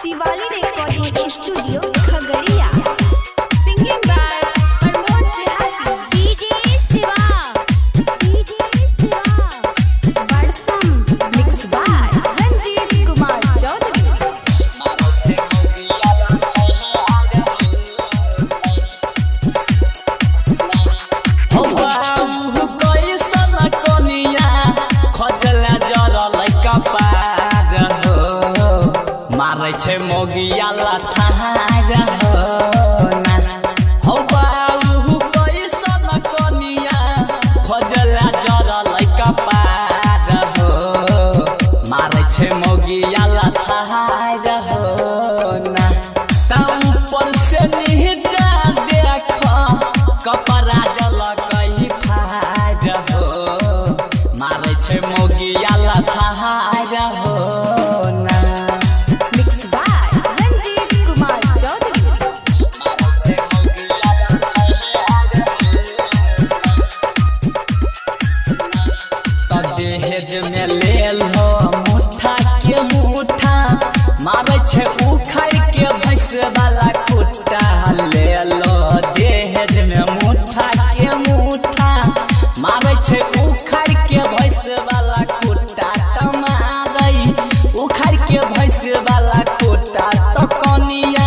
Shivali recording studio Khagaria. Singing by Pramod Dehati. DJ Shiva, DJ Shiva Barsam. Mix by Ranjit Kumar Chaudhary. हो बाबू कैसन कनिया खजला जरल कपार हो, मारै छै मोगिया लथार हो ना। हो बाबू कैसन कनिया खजला जरल कपार हो, मारै छै मोगिया लथार हो ना। ता ऊपर से नीचा देख कपड़ा जलकै फार हो, मारै छै मोगिया लथार हो ना। Mix by Ranjit Kumar Chaudhary. त दहेज में लेल हो मुठा के मुठा, मारै छै उखाड़ के भैंस वाला खुट्टा। ले लो दहेज में मुठा के मुठा, मारै छै उखाड़ के भैंस वाला खुट्टा। त मारै उखाड़ के भैंस वाला खुट्टा, त कनिया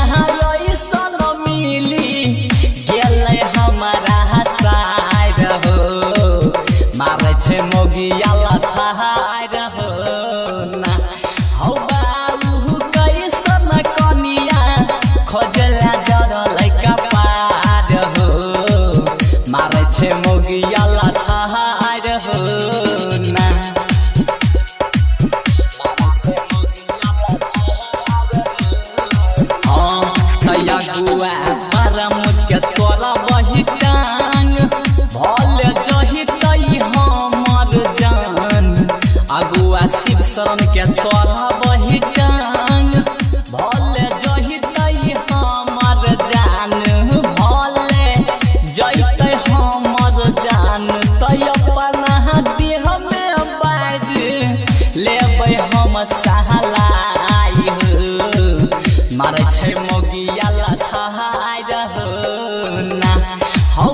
ऐसन मिली गेलै हमारा साइर हो, मारै छै मोगिया लथार हो ना। हौ बाबू कैसन कनिया खोजला जरल कपार हो, मारै छै मोगिया लथार हो ना। हाँ तया गुआ परम के तोरा बही टांग, भले जही तई हमर जान। अगुआ शिव शरण के तोरा बही टांग, भले जही तई हमर जान। भले जइतै हमर जान तै अपना देह में बार लेबै हम सहलाई हो, मारै छै मोगिया लथार हो ना। हौ